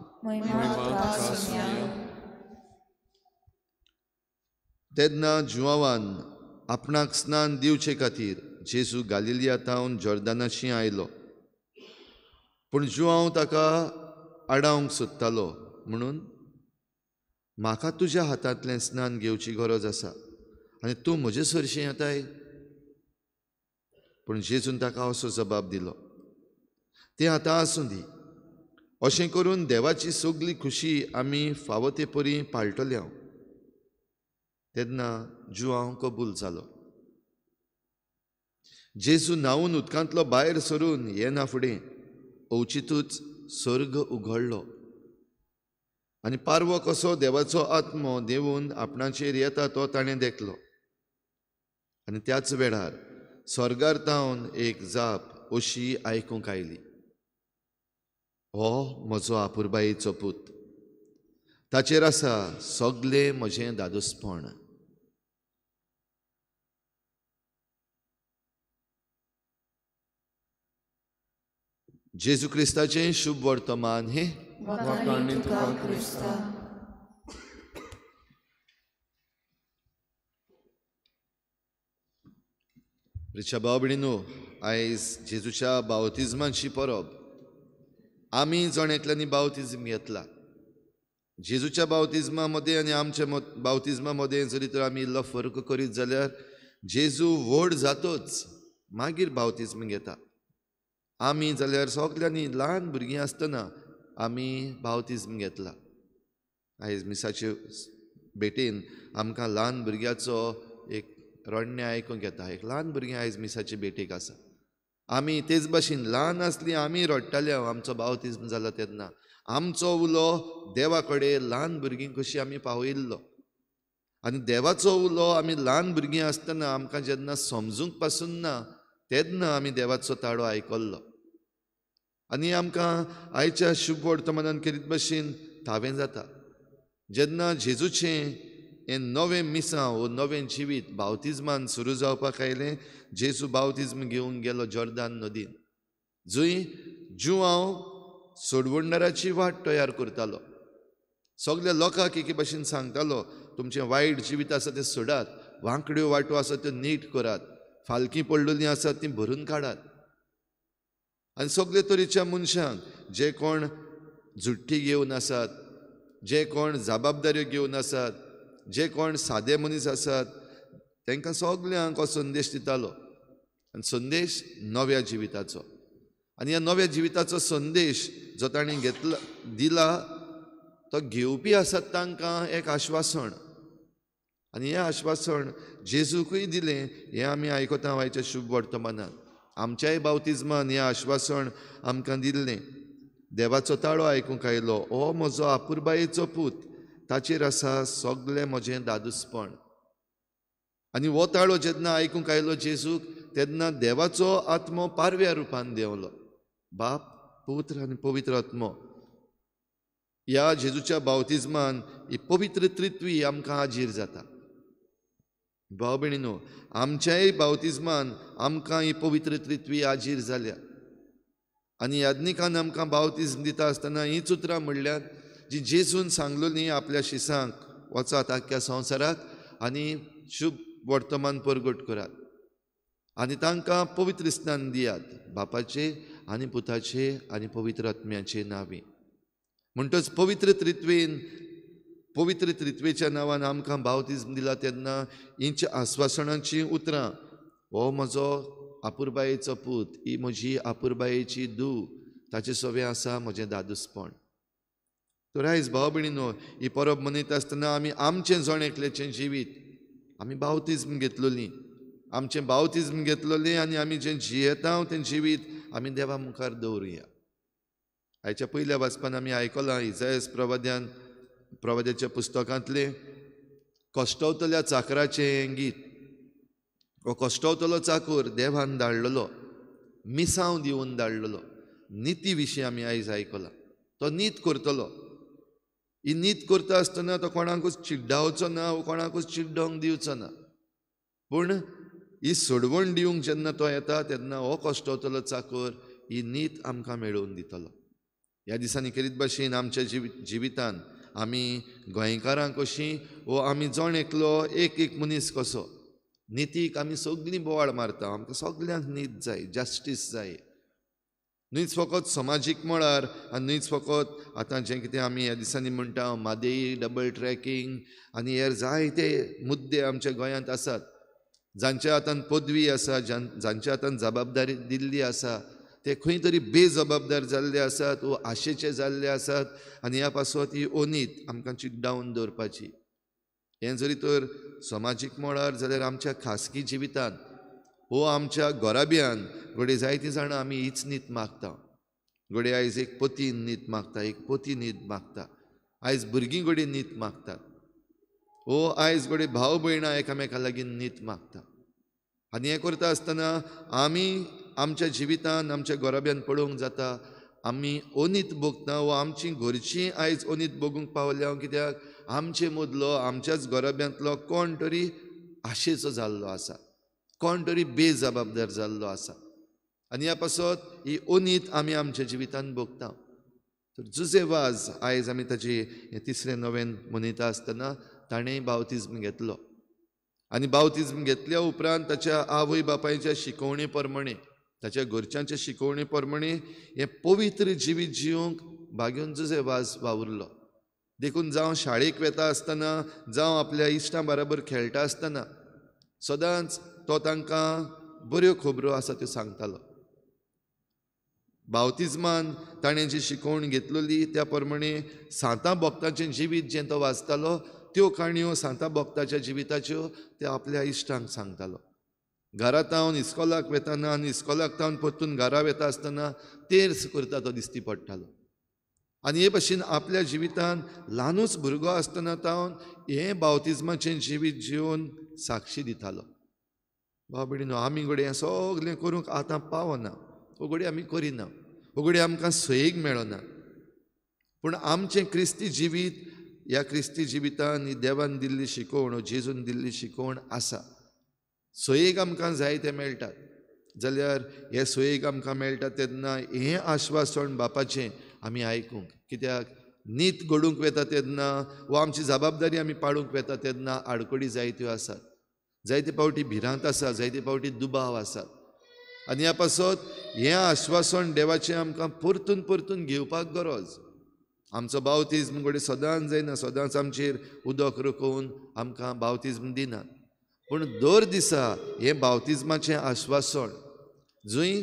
Speaker 4: तेन्ना जुआवान आपणाक स्नान दिवचे खातीर जेजू गालिलिया थावन जॉर्दानाशी आयलो, पूण जुआंव ताका आडावंक सोदतालो म्हणून, म्हाका तुज्या हातांतलें स्नान घेवची गरज आसा आनी तूं म्हजे सरशीं येताय? पूण जेजून ताका असो जबाब दिलो, तें आतां आसूं दी, अशें करून देवाची सगली खुशी आमी फावो ते परी पाळटले हांव. तेन्ना जुआंव कबूल जालो. जेजू न्हांवून उदकांतलो भायर सरून येना फुडें अवचितूच सर्ग उगडलो आनी पारवो कसो देवाचो आत्मो देवून आपणाचेर येता तो ताणें देखलो. आनी त्याच वेळार स्वर्गार तावन एक जाप अशी आयकूंक आयली, हो म्हजो आपुरबायेचो पूत, ताचेर आसा सगलें म्हजें दादोसपण. जेजू क्रिस्ताचें शुभ वर्तमान हें. रिच्या भाव भयणीनो, आयज जेजूच्या बावतिज्माची परब. आमी जण एकल्यांनी बावतिज्म घेतला. जेजूच्या बावतिज्मा मदें आनी आमच्या बावतिज्मा मदें जरी तर आमी इल्लो फरक करीत जाल्यार जेजू व्हड जातोच मागीर बावतिज्म घेता. आमी जाल्यार सगल्यांनी ल्हान भुरगीं आसतना आमी बावतिज्म घेतला. आयज मिसाचे भेटेन आमकां ल्हान भुरग्याचो एक रडणें आयकूंक येता. एक ल्हान भुरगें आयज मिसाचे भेटेक आसा. आमी तेच भाशेन ल्हान आसली आमी रडटाले आमचो बावतिज्म जाला तेन्ना. आमचो उलो देवा कडेन ल्हान भुरगीं कशी आमी पावयिल्लो आनी देवाचो उलो आमी ल्हान भुरगीं आसतना आमकां जेन्ना समजूंक पासून ना तेन्ना आमी देवाचो ताळो आयकल्लो. आनी आमकां आयच्या शुभ वर्तमानान केरीत भाशेन थावें जाता जेन्ना जेजूचें हें नवें मिसांव वो नवें जिवीत बावतिज्मान सुरू जावपाक आयलें. जेजू बावतिज्म घेवन गेलो जॉर्दान नदीन, जंय जुआंव सोडवणदाराची वाट तयार करतालो. सगल्या लोकांक एके भाशेन सांगतालो, तुमचें वायट जिवीत आसा तें सोडात, वांकड्यो वाटो आसा त्यो नीट करात, फालकी पडलेलीं आसात तीं भरून काडात. आनी सगळे तरेच्या मनशांक जे कोण झुट्टी घेवन आसात, जे कोण जबाबदाऱ्यो घेवन आसात, जे कोण सादे मनीस आसात, तांकां सगल्यांक हो संदेश दितालो. आनी संदेश नव्या जिविताचो. आनी ह्या नव्या जिविताचो संदेश जो ताणें घेतला दिला तो घेवपी आसात तांकां एक आश्वासन. आनी हें आश्वासन जेजूकूय दिलें हें आमी आयकता आयच्या शुभ वर्तमानान. आमच्याय बावतिज्मान हें आश्वासन आमकां दिल्लें. देवाचो ताळो आयकूंक आयलो, हो म्हजो आपुरबायेचो पूत, ताचेर आसा सगलें म्हजें दादूसपण. आनी हो ताळो जेन्ना आयकूंक आयलो जेजूक तेन्ना देवाचो आत्मो पारव्या रुपान देंवलो. बाप, पुत्र आनी पवित्र आत्मो ह्या जेजूच्या बावतिज्मान ही पवित्र त्रित्वी आमकां हाजीर जाता. भाव भयणीनो, आमच्याय बावतिज्मान आमकां ही पवित्र त्रित्वी हाजीर जाल्या. आनी याज्ञिकान आमकां बावतिज्म दिता आसतना हींच उतरां म्हणल्यार जी जेजून सांगलोली आपल्या शिसांक, वचात आख्ख्या संवसाराक आनी शुभ वर्तमान परगट करात आनी तांकां पवित्र स्नान दियात, बापाचे आनी पुताचे आनी पवित्र आत्म्याचे नांवी. म्हणटच पवित्र त्रित्वेन, पवित्र त्रित्वेच्या नांवान आमकां बावतिज्म दिला तेन्ना हिंच्या आस्वासनाचीं उतरां, हो म्हजो आपुरबायेचो पूत, ही म्हजी आपुरबायेची धूव, ताचें सवें आसा म्हजें दादूसपण. तर आयज भाव भयणीनो, ही परब मनयता आसतना आमी आमचें जण एकल्याचें जिवीत आमी बावतिज्म घेतलोलीं, आमचें बावतिज्म घेतलोलें आनी आमी जें जियेता तें जिवीत आमी देवा मुखार दवरुया. आयच्या पयल्या वाचपान आमी आयकलां इजायस प्रवाद्यान प्रवाद्याच्या पुस्तकांतलें कश्टवतल्या चाकराचें गीत. हो कश्टवतलो चाकूर देवान धाडलेलो, मिसांव दिवन धाडलेलो. निती विशीं आमी आयज आयकलां. तो नीत करतलो. ही नीत करता आसतना तो कोणाकूच चिड्डावचो ना वो कोणाकूच चिड्डोवंक दिवचो ना. पूण ही सोडवण दिवंक जेन्ना तो येता तेन्ना हो कश्टवतलो चाकर ही नीत आमकां मेळोवन दितलो. ह्या दिसांनी खेरीत भाशेन आमच्या जिवितान आमी गोंयकारां कशीं वो आमी जण एकलो एक एक मनीस कसो नितीक आमी सगळीं बोवाळ मारता. आमकां सगल्यांक नीत जाय, जस्टीस जाय. न्हूच फकत समाजीक मळार आनी न्हूच फकत आतां जें कितें आमी ह्या दिसांनी म्हणटा म्हादेई डबल ट्रॅकिंग आनी हेर जायते मुद्दे आमच्या गोंयांत आसात. जांच्या हातान पदवी आसा, जांच्या हातान जबाबदारी दिल्ली आसा, ते खंय तरी बेजबाबदार जाल्ले आसात वो आशेचे जाल्ले आसात आनी ह्या पासत ही ओनीत आमकां चिड्डावन दवरपाची. हें जरी तर समाजीक मळार जाल्यार आमच्या खासगी जिवितांत वो आमच्या घराब्यान घडये जायतीं जाणां आमी हीच नीत मागता. घडये आयज एक पती नीत मागता, एक पती नीत मागता, आयज भुरगीं घडये नीत मागतात, वो आयज घडये भाव भयणां एकामेका लागीं नीत मागता. आनी हें करता आसतना आमी आमच्या जिवितान आमच्या घराब्यान पळोवंक जाता आमी ओनीत भोगता वो आमची घरचीं आयज ओनीत भोगूंक पावल्या. कित्याक आमचे मदलो आमच्याच घराब्यांतलो कोण तरी आशेचो जाल्लो आसा, कोण तरी बेजबाबदार जाल्लो आसा आनी ह्या पासत ही ओनीत आमी आमच्या जिवितान भोगता. तर जुजे वाज आयज आमी ताची तिसरें नवेन मनयता आसतना ताणें बावतिज्म घेतलो आनी बावतिज्म घेतल्या उपरांत ताच्या आवय बापायच्या शिकवणे प्रमाणे, ताच्या घरच्यांच्या शिकवणे प्रमाणे हें पवित्र जिवीत जिवंक भाग्योन जुजे वाज वावुरलो. देखून जावं शाळेक वेता आसतना, जावं आपल्या इश्टां बराबर खेळटा आसतना सदांच तो तांकां बऱ्यो खबरो आसा त्यो सांगतालो. बावतिज्मान ताणें जी शिकवण घेतलेली त्या प्रमाणे सांतां भक्ताचें जिवीत जें तो वाचतालो त्यो काणयो सांतां भक्ताच्या जिविताच्यो त्यो आपल्या इश्टांक सांगतालो. घरा तावन इस्कोलाक वेताना आनी इस्कोलाक तावन परतून घरा वेता आसतना तेर्स करता तो दिसती पडटालो. आनी हे भशेन आपल्या जिवितान ल्हानूच भुरगो आसतना तावन हें बावतिज्माचें जिवीत जिवन साक्षी दितालो. भाव भयणीनो, आमी घडये हें सगळें करूंक आतां पावना, वो घडये आमी करिना, वो घडये आमकां सयेक मेळना, पूण आमचें क्रिस्ती जिवीत ह्या क्रिस्ती जिवितान ही देवान दिल्ली शिकवण, जेजून दिल्ली शिकवण आसा. सोयेक आमकां जाय तें मेळटात जाल्यार हे सोयेक आमकां मेळटा तेन्ना हें आश्वासन बापाचें आमी आयकूंक, कित्याक नीत घडूंक वेता तेन्ना वा आमची जबाबदारी आमी पाळूंक वेता तेन्ना आडखळी जायत्यो आसात, जायते फावटी भिरांत आसा, जायते फावटी दुबाव आसात आनी ह्या पासत हें आश्वासन देवाचें आमकां परतून परतून घेवपाक गरज. आमचो बावतिज्म घडये सदांच जायना, सदांच आमचेर उदक रकोवन आमकां बावतिज्म दिनात, पूण दर दिसा हें बावतिज्माचें आश्वासन जंय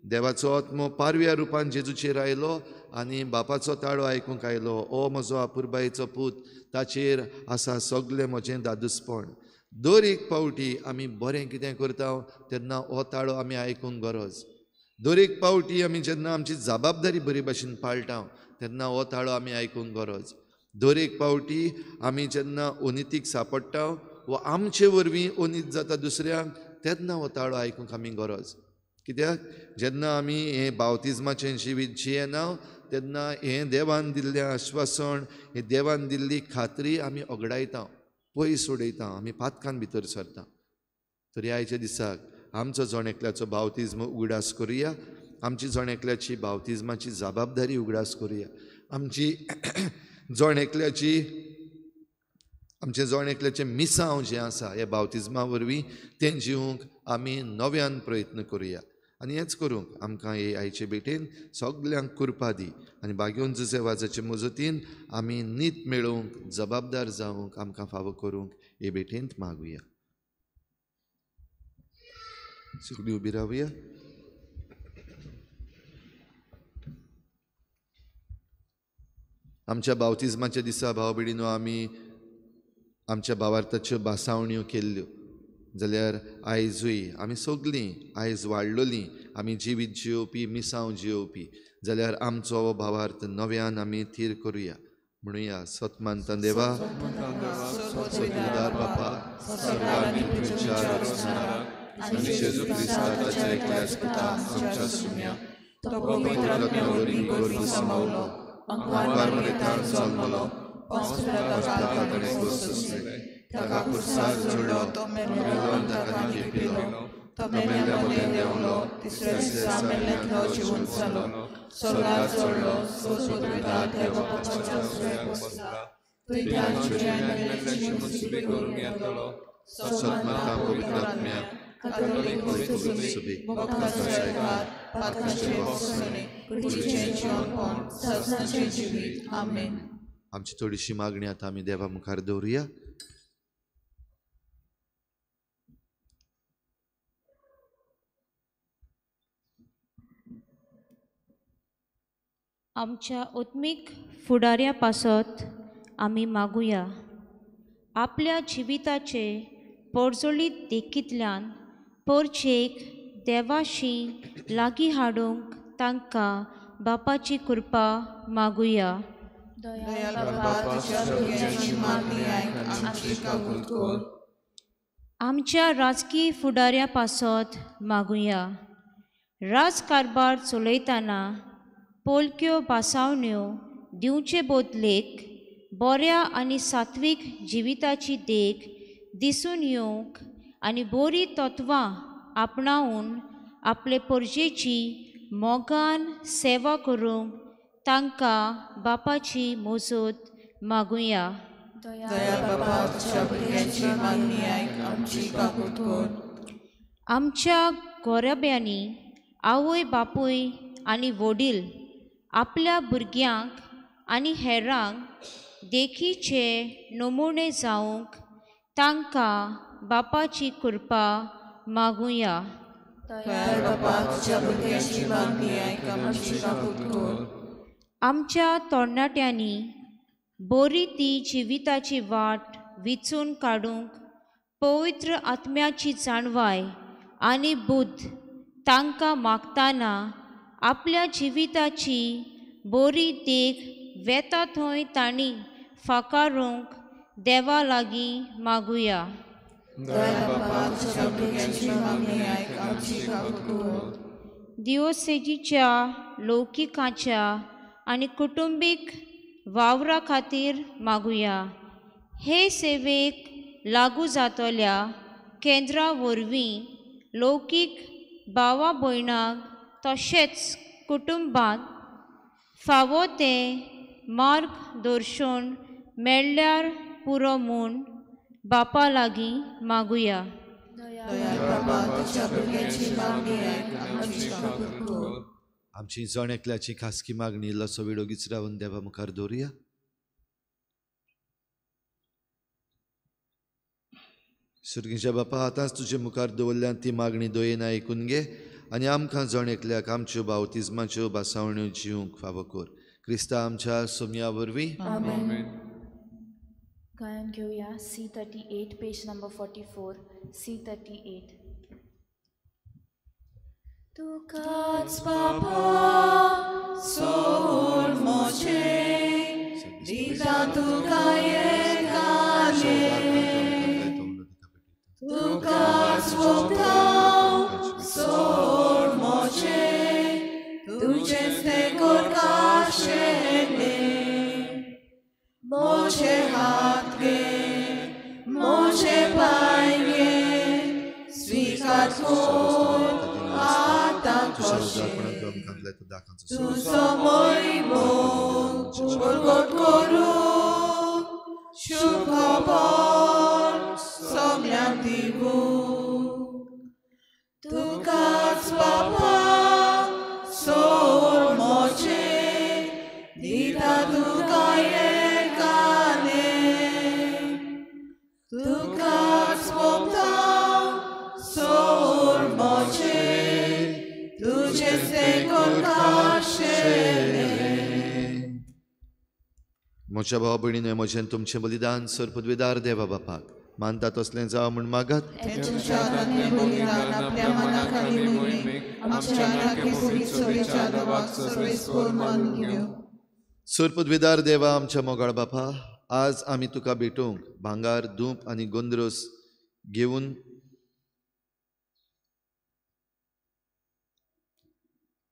Speaker 4: देवाचो आत्मो पारव्या रुपान जेजूचेर आयलो आनी बापाचो ताळो आयकूंक आयलो, ओ म्हजो आपुरबायेचो पूत, ताचेर आसा सगलें म्हजें दादूसपण. दर एक फावटी आमी बरें कितें करता तेन्ना हो ताळो आमी आयकूंक गरज. दर एक फावटी आमी जेन्ना आमची जबाबदारी बरी भाशेन पाळटा तेन्ना हो ताळो आमी आयकूंक गरज. दर एक फावटी आमी जेन्ना ओनितीक सांपडटा वा आमचे वरवीं ओनीत जाता दुसऱ्यांक तेन्ना हो ताळो आयकूंक आमी गरज. कित्याक जेन्ना आमी हें बावतिज्माचें जिवीत जियेना तेन्ना हें देवान दिल्लें आश्वासन, हें देवान दिल्ली खात्री आमी ओगडायता, पयस उडयता, आमी पातकान भितर सरता. तरी आयच्या दिसाक आमचो जण एकल्याचो बावतिज्म उगडास करुया, आमची जण एकल्याची बावतिज्माची जबाबदारी उगडास करुया, आमची जण एकल्याची आमचें जण एकल्याचें मिसांव जें आसा ह्या बावतिज्मा वरवीं तें जिवंक आमी नव्यान प्रयत्न करुया. आनी हेंच करूंक आमकां हे आयचे भेटेन सगल्यांक कृपा दी आनी बागेवन जुजे वाजाचे मजतीन आमी नीत मेळोवंक, जबाबदार जावंक आमकां फावो करूंक हे भेटेंत मागुया. सगळीं उबी रावया. आमच्या बावतिज्माच्या दिसा भाव भयणीनो आमी आमच्या भावार्थाच्यो भासावण्यो केल्ल्यो जाल्यार आयजूय आमी सगळीं आयज वाडलोलीं, आमी जिवीत जियोवपी, मिसांव जियोवपी जाल्यार आमचो भावार्थ नव्यान आमी थीर करुया. म्हणुया, सतमानता देवा, सतदार बापा, ताका पुरसार जोडलो,
Speaker 2: तो मेल्लो ताका लिपिलो, तो मेल्ल्या मदें देंवलो, तिसऱ्या दिसा मेल्ल्यांतलो जिवंत जालो, स्वर्गार चडलो, सोदविदार देवा बापाच्या उजव्याक बसला, थंय तांचे आनी मेल्ल्यांची मुसुबी करूंक येतलो.
Speaker 4: सतमानता पवित्र आत्म्या,
Speaker 2: कातोलीक सुबी, भक्ताचो एकार, पातकांचे भोगसणे, कुडीचें जिवनपण, सदनाचें जिवीत. आमेन.
Speaker 4: आमची थोडीशी मागणी आतां आमी देवा मुखार दवरुया.
Speaker 5: आमच्या आत्मीक फुडाऱ्या पासत आमी मागुया. आपल्या जिविताचे पोरजोळीत देखींतल्यान पोरचेक देवाशी लागीं हाडूंक तांकां बापाची कृपा मागुया. आमच्या राजकीय फुडाऱ्या पासत मागुया. राजकारभार चलयतना पोलक्यो भासावण्यो दिवचे बदलेक बऱ्या आनी सात्वीक जिविताची देख दिसून येवंक आनी बरी तत्वां आपणावन आपले परजेची मोगान सेवा करूंक तांकां बापाची मजत मागुया. आमच्या गोरब्यांनी आवय बापूय आनी वडील आपल्या भुरग्यांक आनी हेरांक देखीचे नमुने जावंक तांकां बापाची कृपा मागुया. आमच्या तरणाट्यांनी बरी ती जिविताची वाट विचून काडूंक पवित्र आत्म्याची जाणवाय आनी बुद्ध तांकां मागतना आपल्या जिविताची बरी देख वेता थंय तांणी फाकारूंक देवा लागीं मागुया. दिओसेजीच्या लौकिकाच्या आनी कुटुंबीक वावरा खातीर मागुया. हे सेवेक लागू जातल्या केंद्रा वरवीं लौकीक भावा भयणांक तशेंच कुटुंबांत फावो तें मार्गदर्शन मेळ्ळ्यार पुरो म्हूण बापा लागीं मागुया.
Speaker 4: आमची जण एकल्याची खासगी मागणी इल्लोसो वेळ ओगीच रावन देवा मुखार दवरुया. सुर्गीच्या बापा, आतांच तुजे मुखार दवरल्यान ती मागणी दयेन आयकून घे आनी आमकां जण एकल्याक आमच्यो बावतिज्माच्यो भासावण्यो जिवंक फावो कर. क्रिस्ता आमच्या सोमया वरवीं.
Speaker 7: गायन घेवया C38 page number 44. C38.
Speaker 2: तुकाच बापा सोड म्हजें दिता तुका एकालें, तुकाच वोगता सोड म्हजें तुजेंच तें करकाशेलें. म्हजे हात घे म्हजे पांय घे स्विकार कर आतां कशें तुजो मोग परगट करूं शुभखबर सगल्यांक दिवूं. तुकाच बापा सोड म्हजें दिता तुका एकालें, तुकाच वोगता सोड म्हजें तुजें तें करकाशेलें.
Speaker 4: म्हज्या भाव भयणीन म्हजें तुमचें बलिदान सर पदवीदार देवा बापाक मानता तसलें जावं म्हूण मागात. सर पदवीदार देवा आमच्या मोगाळ बापा, आज आमी तुका भेटूंक भांगार धूप आनी गोंद्रोस घेवन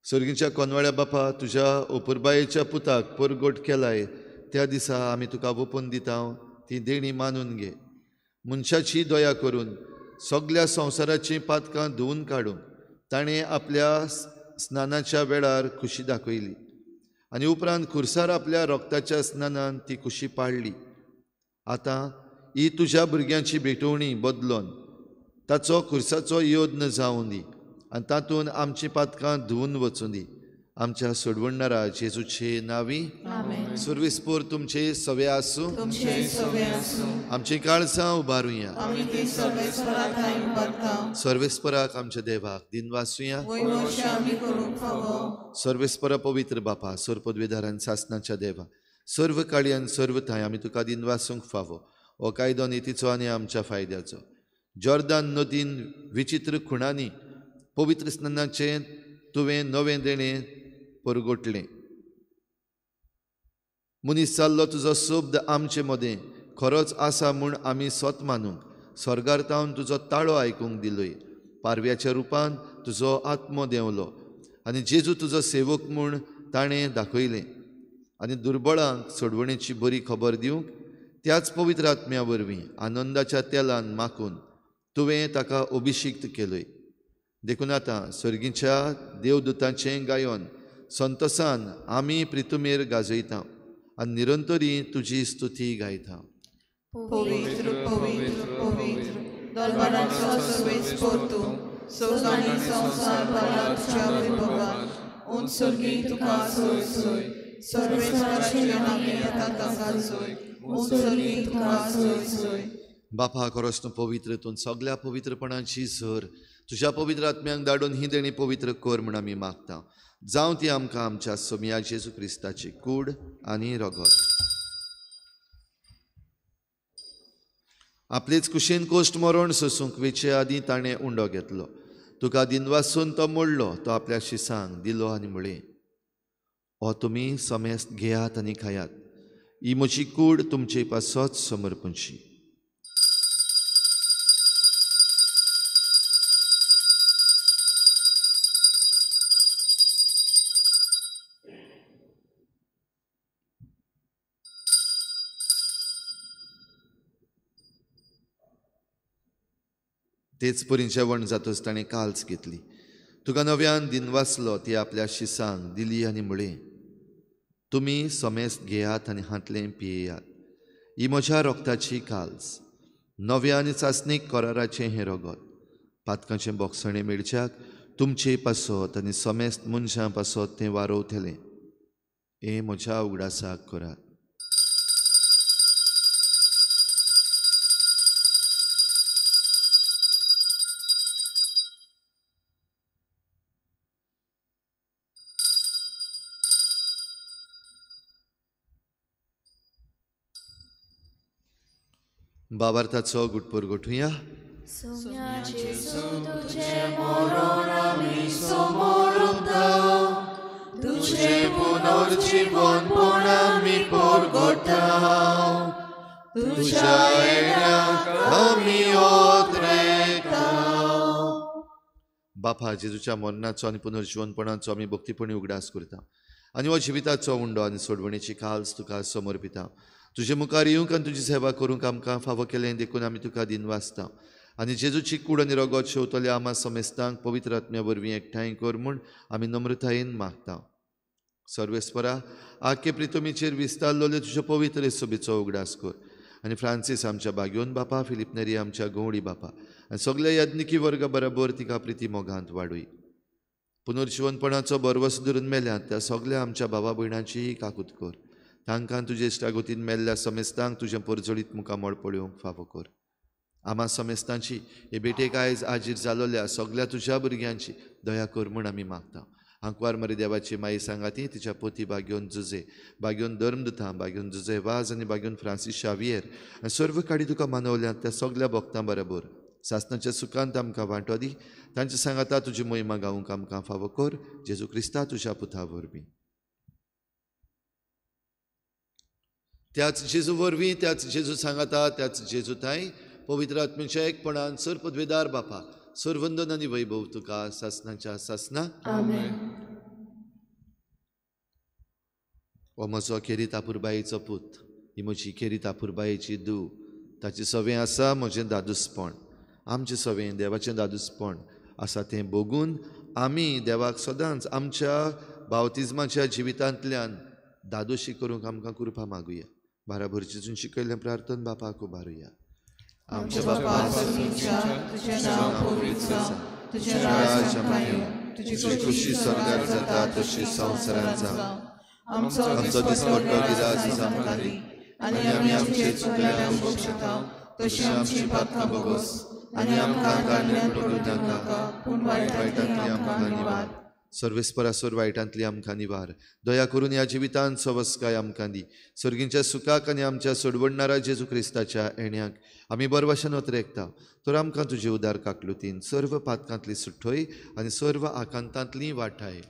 Speaker 4: सर्गीच्या कोनवाळ्या बापा तुज्या ओपुरबायेच्या पुताक परगट केलाय त्या दिसा आमी तुका ओपून दिता ती देणी मानून घे. मनशाची दया करून सगल्या संवसाराचीं पातकां धुवून काडूंक ताणें आपल्या स्नानाच्या वेळार खुशी दाखयली आनी उपरांत खुर्सार आपल्या रोगताच्या स्नानान ती खुशी पाडली. आतां ही तुज्या भुरग्यांची भेटवणी बदलोन ताचो खुर्साचो यत्न जावं दी आनी तातूंत आमचीं पातकां धुवून वचूं दी. आमच्या सोडवणणारा जेजूचे नांवी. सुर्विस्पोर तुमचे सवे आसूं. आमचीं काळजां उबारुया. सर्वेस्पराक आमच्या देवाक दिनवासुया. सर्वेस्परा पवित्र बापा, सर्व पदवीधारान सासनाच्या देवा, सर्व काळयान सर्व थांय आमी तुका दिनवासूंक फावो. हो कायदो नितीचो आनी आमच्या फायद्याचो. जॉर्दान नदीन विचित्र खुणांनी पवित्र स्नानाचें तुवें नवें देणें परगटलें. मनीस जाल्लो तुजो शब्द आमचे मदें खरोच आसा म्हूण आमी सत मानूंक स्वर्गार तावन तुजो ताळो आयकूंक दिलोय. पारव्याच्या रुपान तुजो आत्मो देंवलो आनी जेजू तुजो सेवक म्हूण ताणें दाखयलें आनी दुर्बळांक सोडवणेची बरी खबर दिवंक त्याच पवित्र आत्म्या वरवीं आनंदाच्या तेलान माखून तुवें ताका अभिशिक्त केलोय. देखून आतां सर्गीच्या देवदूतांचें गायन संतोसान आमी प्रितुमेर गाजयता आनी निरंतरी तुजी स्तुती गायता.
Speaker 2: पवित्र पवित्र पवित्र दरबाराचो सर्वेस्पर तूं, स्वर्ग आनी संवसार भरला तुज्या वैभवान. उंच सर्गी तुका सोय सोय, सर्वेस्पराचे नांवी येता ताका सोय, उंच सर्गी तुका सोय सोय.
Speaker 4: बापा खरोच तूं पवित्र, तूं सगळ्या पवित्रपणाची सर. तुज्या पवित्र आत्म्यांक धाडून ही देणी पवित्र कर म्हूण आमी मागता. जावं ती आमकां आमच्या सोमया जेजू क्रिस्ताची कूड आनी रगत. आपलेच कुशीन कोश्ट मरण सोसूंक वेचे आदीं ताणें उंडो घेतलो. तुका दिनवासून तो मोडलो, तो आपल्या शिसांक दिलो आनी म्हळें, हो तुमी समेस्त घेयात आनी खायात, ही म्हजी कूड तुमचे पासत समर्पणची. तेच परी जेवण जातच ताणें काल्स घेतली, तुका नव्यान दिनवासलो, ती आपल्या शिसांक दिली आनी म्हळें, तुमी समेस्त घेयात आनी हांतलें पियेयात, ही म्हज्या रोगताची काल्स, नव्या आनी चांचणीक कराराचें हें रगत, पातकांचें बोगसणें मेळच्याक तुमचे पासत आनी समेस्त मनशां पासत तें वारोवतलें. हें म्हज्या उगडासाक करात. बाबार्थाचो गुटपोर गोठुया. बापा, जेजूच्या मरणाचो आनी पुनर्जिवनपणाचो आमी भक्तीपणी उगडास करता आनी हो जिविताचो उंडो आनी सोडवणेची काल्स तुका समर्पिता. तुजे मुखार येवंक आनी तुजी सेवा करूंक आमकां फावो केलें देखून आमी तुका दिनवासता आनी जेजूची कूड आनी रगत शेवतल्या आमा समेस्तांक पवित्र आत्म्या वरवीं एकठांय कर म्हूण आमी नम्रतायेन मागता. सर्वेस्परा, आखे प्रितमीचेर विस्तारलेले तुज्या पवित्र सोबीचो उगडास कर आनी फ्रांसीस आमच्या बाग्योन बापा, फिलीप नेरी आमच्या गवळी बापा आनी सगल्या याज्ञिकी वर्गा बराबर तिका प्रिती मोगांत वाडूय. पुनर्जिवनपणाचो बरवस धरून मेल्यात त्या सगल्या आमच्या भावा भयणांचीय काकूत कर. तांकां तुजे इश्टागतीन मेल्ल्या समेस्तांक तुजें परजळीत मुखामळ पळोवंक फावो कर. आमा समेस्तांची हे भेटेक आयज आजीर जालोल्या सगल्या तुज्या भुरग्यांची दया कर म्हूण आमी मागता. आंकवार मरी देवाची माई सांगाती, तिच्या पोती बाग्योन जुजे, बाग्योन धर्मदुतां, बाग्योन जुजे वाज आनी बाग्योन फ्रांसीस शावियर आनी सर्व काडी तुका मानवल्यात त्या सगल्या भक्तां बरोबर सासनाच्या सुखांत आमकां वांटो दी. तांच्या सांगाता तुजी मोहिमा गावूंक आमकां फावो कर. जेजू क्रिस्ता तुज्या पुता वरवीं. त्याच जेजू वरवीं, त्याच जेजू सांगाता, त्याच जेजू थांय पवित्र आत्म्याच्या एकपणान सर पदवेदार बापा, सरवंदन आनी वैभव तुका सासनाच्या सासना.
Speaker 7: आमेन.
Speaker 4: हो म्हजो खेरीत आपुरबायेचो पूत, ही म्हजी खेरीत आपुरबायेची धूव, ताचें सवें आसा म्हजें दादूसपण, आमचें सवें देवाचें दादूसपण आसा तें भोगून आमी देवाक सदांच आमच्या बावतिज्माच्या जिवितांतल्यान दादोशी करूंक आमकां कृपा मागुया. बाराबर जेजून शिकयल्लें प्रार्थन बापाक उबारुया.
Speaker 2: आमच्या बापा स्वर्गीच्या, तुजें नांव पवित्र जावं, तुजें राज आमकां येवं, तुजी
Speaker 4: खुशी स्वर्गार जाता तशी संवसारांत जावं. आमचो दिसपट्टो गिरास आमकां दी आनी आमी आमचे चुकल्यांक भोगशता तशी आमची पातकां भोगोस आनी आमकां काडण्याक पडूं नाका पूण वायटांतली आमकां निवार. सर्वेस्परासोर वायटांतली आमकां निवार. दया करून ह्या जिवितांत सवस्काय आमकां दी. सर्गींच्या सुखाक आनी आमच्या सोडवणणारा जेजू क्रिस्ताच्या येण्याक आमी बरवाशेन ओतरेकता. तर आमकां तुजे उदार काकलुतीन सर्व पातकांतली सुठोय आनी सर्व आकांतांतली वाठाय.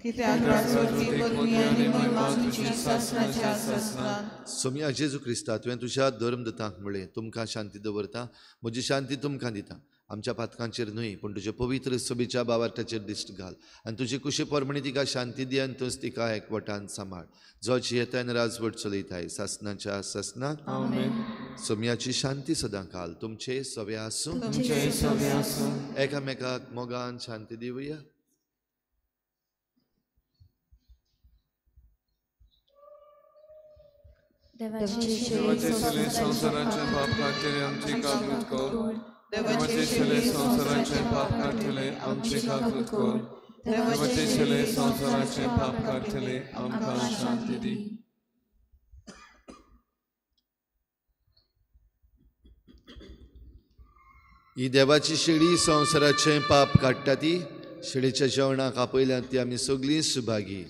Speaker 4: सोमया जेजू क्रिस्ता, तुवें तुज्या धर्मदूतांक म्हळें, तुमकां शांती दवरता, म्हजी शांती तुमकां दिता. आमच्या पातकांचेर न्हय पूण तुजे पवित्र सभेच्या बावार्थाचेर दिश्ट घाल आनी तुजी कुशी परमणी तिका शांती दी आनी तूंच तिका एकवटान सांबाळ. जो जियेताय आनी राजवट चलयताय सासनाच्या सासनाक. सोमयाची शांती सदां काल तुमचे सवे आसूं. एकामेकाक मोगान शांती दिवया.
Speaker 2: देवाचे संवसाराचे पाप काडटले आमची काकूत कर. देवाचे शेले संवसाराचे पाप काडटले आमची काकूत कर. देवाचे शेले संवसाराचे पाप काडटले आमकां शांती दी.
Speaker 4: ही देवाची शेळी संवसाराचें पाप काडटा ती शेळीच्या जेवणाक आपयल्यात ती आमी सगळीं सुभागी.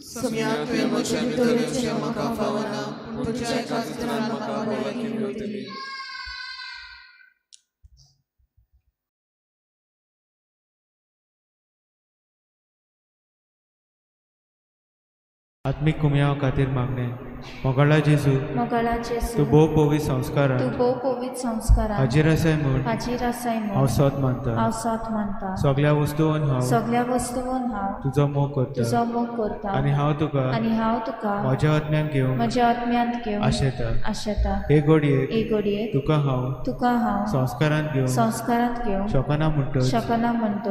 Speaker 8: आत्मीक कुमयाव खातीर मागणें. मोगाळा जेजू, तूं भोव पवित्र संस्कारान हाजीर आसाय म्हूण हांव सत मानता. सगळ्या वस्तून हांव तुजो मोग करता आनी हांव तुका म्हज्या आत्म्यान घेवन आशेता. हे घडयेक तुका हांव संस्कारांत घेवन शकना म्हणटच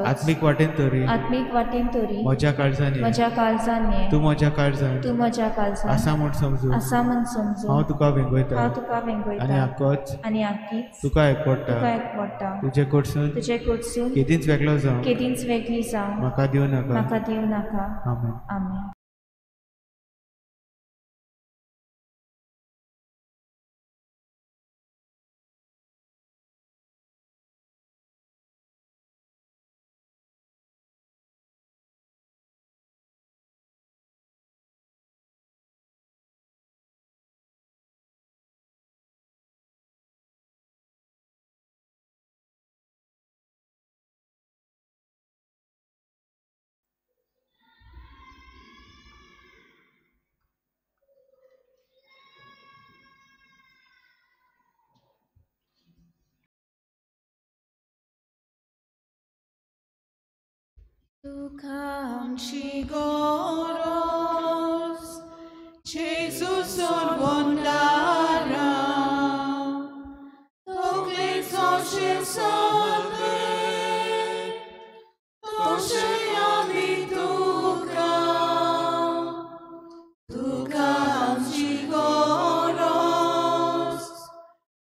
Speaker 8: आत्मीक वाटेन तरी म्हज्या काळजान तूं म्हज्या काळजान आसा म्हूण समजू हांव तुका वेंगयता आनी आकीच तुका एकवटा. तुजे कडसून केदींच वेगळो जावं म्हाका दिवं नाका. आमेन.
Speaker 7: आमेन.
Speaker 2: तुका आमची गरज जेजू सोडवणदारा, तकलेचो सगळें तशें आमी तुका. तुका आमची गरज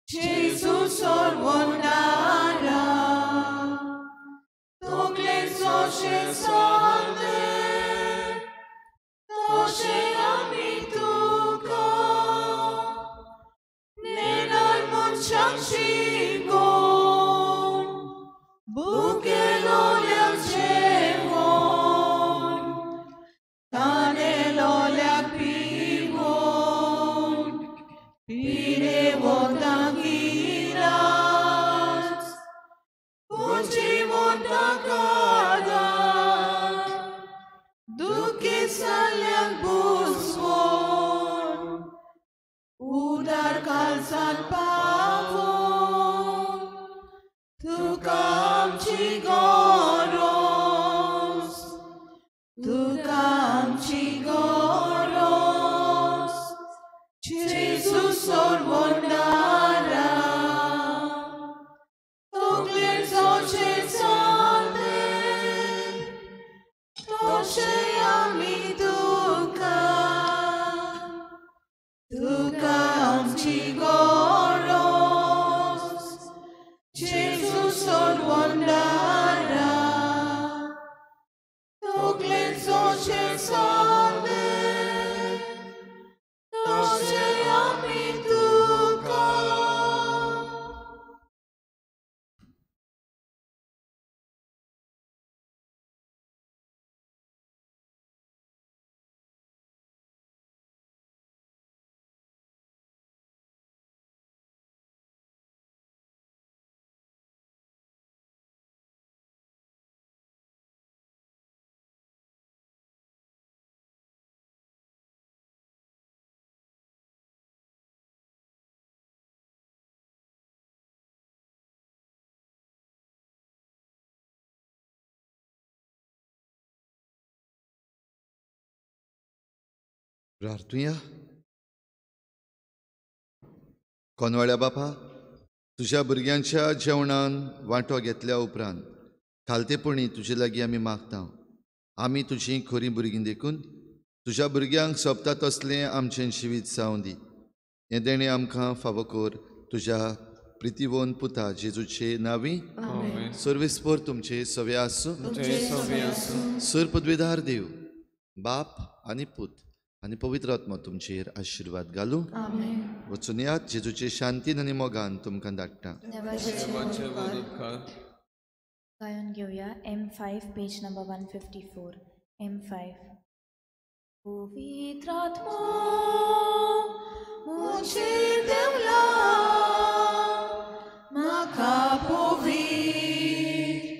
Speaker 2: जेजू सोडवणदारा, तकलेचो सगळें तशें आमी तुका. नेणार मनशाक शिकोवन भुकेलोल्याक जेवण, तानेलोल्याक पिवण, पिरेवताक गिरास, उंचिवताक आदार, दुखेसाल्यांक बुजवण, उदार काळजान पावोवन. तुका आमची गरज, तुका आमची गरज जेजू सोडवणदारा, तकलेचो सगळें तशें आमी तुका. तुका आमची गरज जेजू सोडवणदारा.
Speaker 4: प्रार्थुया. कोनवाळ्या बापा, तुज्या भुरग्यांच्या जेवणान वांटो घेतल्या उपरांत खालतेपणी तुजे लागीं आमी मागता. आमी तुजीं खरीं भुरगीं देखून तुज्या भुरग्यांक सोबता तसलें आमचें जिवीत जावं दी. हें देणें आमकां फावो कर तुज्या प्रितीवोन पुता जेजूचे नांवी. सर्वेस्पर तुमचे सवे आसूं. सर पदवेदार देव बाप आनी पूत आनी पवित्र आत्मा तुमचेर आशिर्वाद घालूं. वचून यात जेजूचे शांतीन आनी मोगान तुमकां धाडटा.
Speaker 7: गायन घेवया M5 page number 154. M5. पवित्र आत्मो म्हजेर देंवला, म्हाका पवित्र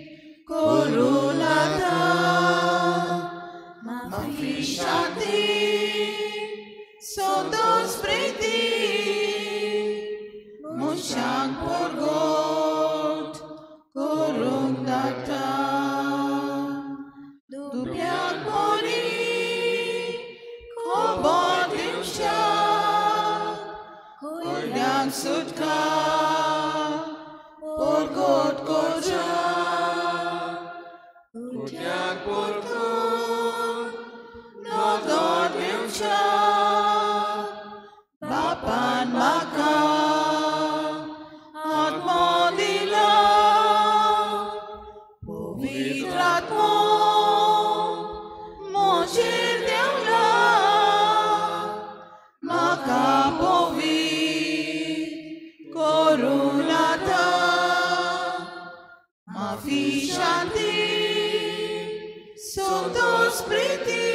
Speaker 7: करूं आतां. माफी शांती संतोष प्रीती मनशांक परगट करूंक धाडटा. दुबळ्यांक बरी खबर दिवच्याक, कोड्यांक सुटका परगट करच्याक, कुट्यांक परतून नदर दिवच्याक. बापान म्हाका आत्मो दिला, पवित्र आत्मो म्हजेर देंवला, म्हाका पवित्र करूं आतां. माफी शांती संतोष प्रीती